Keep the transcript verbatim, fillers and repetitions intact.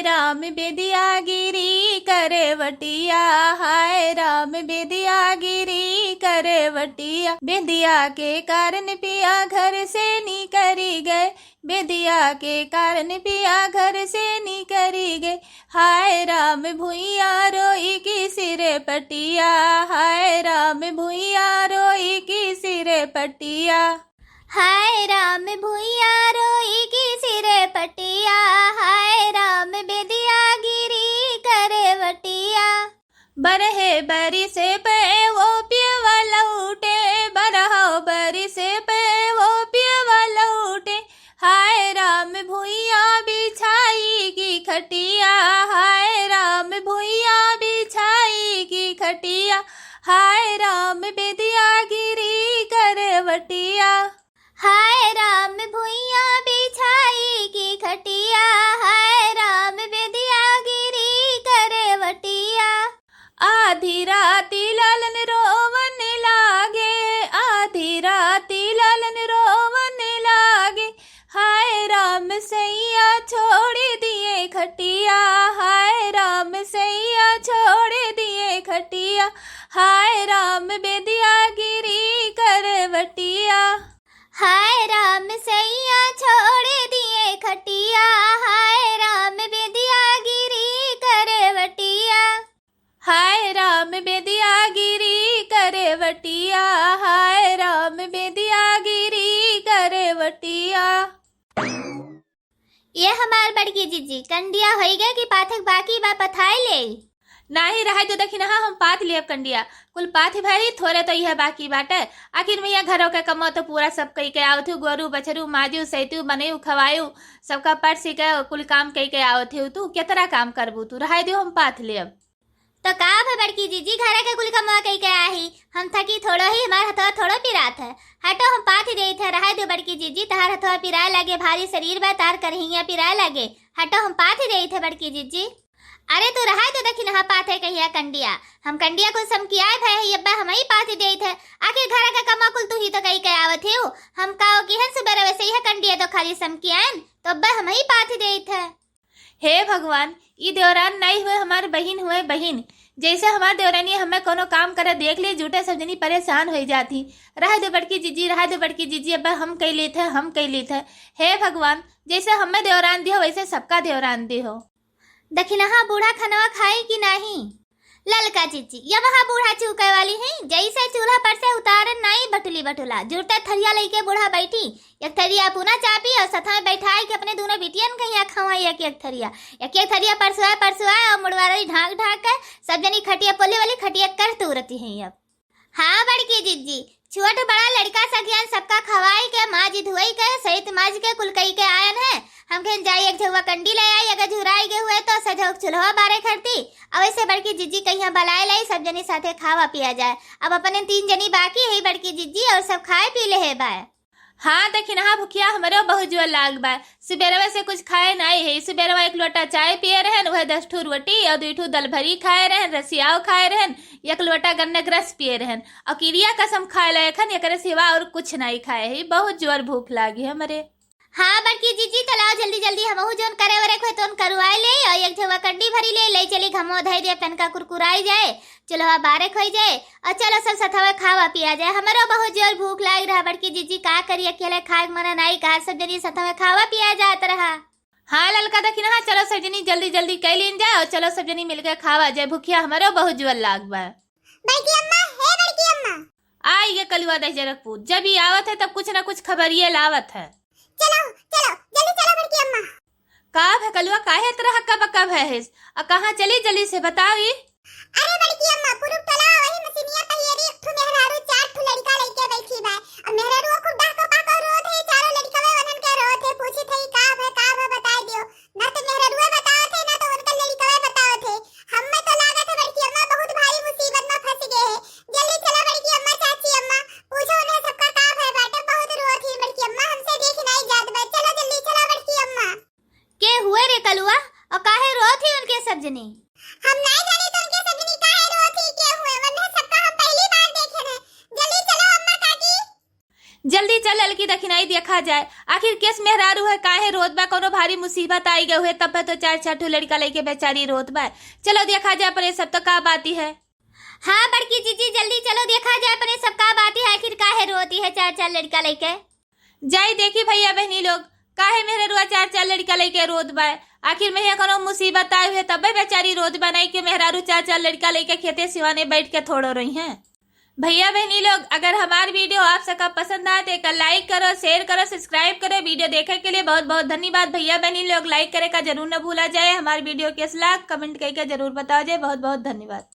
राम बेदिया गिरी करवटिया, हाय राम बेदिया गिरी करवटिया। बेदिया के कारण पिया घर से निकरी गए, बेदिया के कारण पिया घर से निकरी गए। हाय राम भुइया रोई की सिरे पटिया, हाय राम भुइया रोई की सिरे पटिया। हाय राम भुइया रोई की सिरे पटिया, हाय राम बेदिया गिरी करवटिया। बरहे बरिसे पे वो पियवा लौटे, बरहो बरिसे पे वो पियवा लौटे। हाय राम भुइया बिछाई की खटिया, हाय राम भुइया बिछाई की खटिया। हाय राम बेदिया गिरी करवटिया। हाय राम भुइया बिछाई की खटिया, हाय राम बेदिया गिरी करवटिया। आधी राती लालन रोवन लागे, आधी राती लालन रोवन लागे। हाय राम सैया छोड़ दिए खटिया, हाय राम सैया छोड़ दिए खटिया। हाय राम बेदिया गिरी करवटिया। हाय राम सैया छोड़ दिए खटिया, हाय राम बेदिया गिरी करवटिया। हाय राम बेदिया गिरी करवटिया, हाय राम बेदिया गिरी करवटिया। ये हमार बड़की जिज्जी, कंडिया होई गए कि पाथे के बाकी बा, पथाई ले? नाही, रहे दो दखिनहा, हम पाथ लेब कंडिया। कुल पाथ भरी, थोरे तो यह बाकी बाटे। आखिर में यह घरों के कमो तो पूरा सब कई के आवत हूँ, गोरू बछरू माजू सैतू बनयू खवायू, सबका परसी के कुल काम कई के आवत हूँ। तू केतरा काम करबू तू, रहे दो हम पाथ लेब। तो का भे बड़की जिज्जी, घरे के कुल कमवा कई के आही, हम थकी थोड़ो ही, हमार हथवा थोड़ो पिरात है। हटो हम पाथ देइत है, रहे दो बड़की जिज्जी, तहार हथवा पिराए लागे, भारी शरीर बा, तार करहिया पिराए लागे। हटो हम पाथ देइत है बड़की जिज्जी। अरे तू रहे दो दखिनहा पाथे कहिया कंडिया, हम कंडिया कुल समकियाए भए ही, अब्बा हम ही पाथ देइत है। आखिर घर के कमवा कुल तू ही तो कई के आवत हो, हम काओ किहन सुबेरे वैसे यह कंडिया तो खाली समकियाएन, तो अब्बा हम ही पाथ देइत है। हे भगवान, ई देवरान नाई हुए, हमार बहिन हुए, बहिन। जैसे हमार देवरानी हमें कोनो काम करे देख ले, जूठे सब जनी परेशान होई जात ही। रहे दो बड़की जिज्जी, रहे दो बड़की जिज्जी, अब हम कई लेत है, हम कई लेत है। हे भगवान, जैसे हमें देवरान दिहो, वैसे सबका देवरान दिहो। दखिनहा बूढ़ा खनवा खाई कि नाही? ललका जिज्जी, यमहा बूढ़ा चूके वाली है, जैसे चूल्हा पर से उतारन नाई बटुली बटुला, जुरते थरिया लइके बूढ़ा बैठी, एक थरिया पुना चापी और सथा में बैठाई के अपने दोनों बिटियन के यहाँ खवाई एक एक थरिया, एक एक थरिया परसुआ परसुआ और मुड़वारी ढाक ढाक के सब जनी खटिया पोली वाली खटिया कर तूरती हैं अब। हाँ बड़की जिज्जी, छोट बड़ा लड़का सगियान सबका खवाई के माज धुआई के सहित माज के कुल कई के आयन है। हम कहें जाई एक झउआ कंडी ले आई, अगर झुराई गए हुए तो सजौक चूल्हा बारे खरती। अब ऐसे बड़की जिज्जी कहिया बलाए लाई, सब जनी साथे खावा पिया जाए। अब अपने तीन जनी बाकी है बड़की जिज्जी और सब खाए पी ले है बाय। हाँ दखिनहा भुखिया हमरो बहुत जुआ लाग बा। सुबेरवा से कुछ खाए नाई है। सुबेरवा एक लोटा चाय पिए रहन, वह दस ठू रोटी और दुई ठू दल भरी खाए रहन, रसियाव खाए रहन, एक लोटा गन्ने के रस पिए रहन और किरिया कसम खाए लायक हन, एकरे सिवा और कुछ नाई खाए है। बहुत जोर भूख लागी हमरे। हाँ बड़की जिज्जी, तो लाओ जल्दी जल्दी हमहू जोन करे वरे खोए तोन करवाए ले और एक झउआ कंडी भरी ले, ले चली घमो धई दे, तनका कुरकुराई जाए, चूल्हा बारे खोई जाए और चलो सब सथवे खावा पिया जाए। हमरो बहुत जोर भूख लाग रहा बड़की जिज्जी, का करी अकेले खाए के मना नाई कहा, सब जनी सथवे खावा पिया जात रहा। हाँ ललका दखिनहा, चलो सब जनी जल्दी जल्दी कई लीन जाए और चलो सब जनी मिलके खावा जाए, भुखिया हमरो बहुत जोर लाग बा। बड़की अम्मा, हे बड़की अम्मा। आई ये कलुआ दहिजरक पूत, जब ई आवत है तब कुछ ना कुछ खबरिये लावत है। चलो, चलो, जल्दी चलो बड़की अम्मा। का भे कलुआ, काहे तरह हक्का बक्का भए है? आ कहाँ चली जल्दी से बताओ ई? अरे बड़की अम्मा, पुरुब टोला वही मसीनिया पहियरी एक ठो मेहरारू चार ठो लड़का लइके बैठी बा। अब मेहरारू खूब डहको पाको रोत है, चारों लड़कवे वनन के रोत है, पूछी थई का भे, का भे बताई दियो। ना तो मेहरारुए बतावत है, ना तो उनका लड़कवे बतावत है। हम्मे तो लागत है बड़की अम्मा बहुत भारी मुसीबत में फंस गए है। जल्दी चला बड़की अम्मा, चाची अम्मा, पूछो उन्हें सबका का भय बाटे, बहुत रोत ही बड़की अम्मा, हमसे देख नहीं जात बा। चलो जल्दी चला बड़की अम्मा। के हुए रे कलुआ, और काहे रोत ही उनके सब जनी? हम नहीं जानी तो उनके सब जनी काहे रोत ही, के हुए, वरना सबका हम पहली बार देखे हैं। जल्दी चलो अम्मा काकी। जल्दी चल ललकी दखिनाई देखा जाए, आखिर केस मेहरारू है, काहे रोत बा? कोनो भारी मुसीबत आई गए हुए, तब तो चार चार ठो लड़का लइके बेचारी रोत बा। चलो देखा जाए अपने सब तो का बाती है। हाँ बड़की जीजी, जल्दी चलो देखा जाए अपने सब का बाती है, आखिर काहे रोती है चार चार लड़का लइके। जाई देखी भैया बहनी लोग, काहे मेहरारुआ चार चार लड़का लइके रोत बा? आखिर में कोनो मुसीबत आई हुए तबे बेचारी रोत बा, नहीं कि मेहरारू चार चार लड़का लइके खेते सिवाने बैठ के थोड़ो रही हैं। भैया बहनी लोग, अगर हमार वीडियो आप सबका पसंद आए तो एकर लाइक करो, शेयर करो, सब्सक्राइब करो। वीडियो देखे के लिए बहुत बहुत धन्यवाद। भैया बहनी लोग लाइक करे का जरूर न भूला जाए। हमार वीडियो कैस लाग कमेंट करके जरूर बताओ जाए। बहुत बहुत धन्यवाद।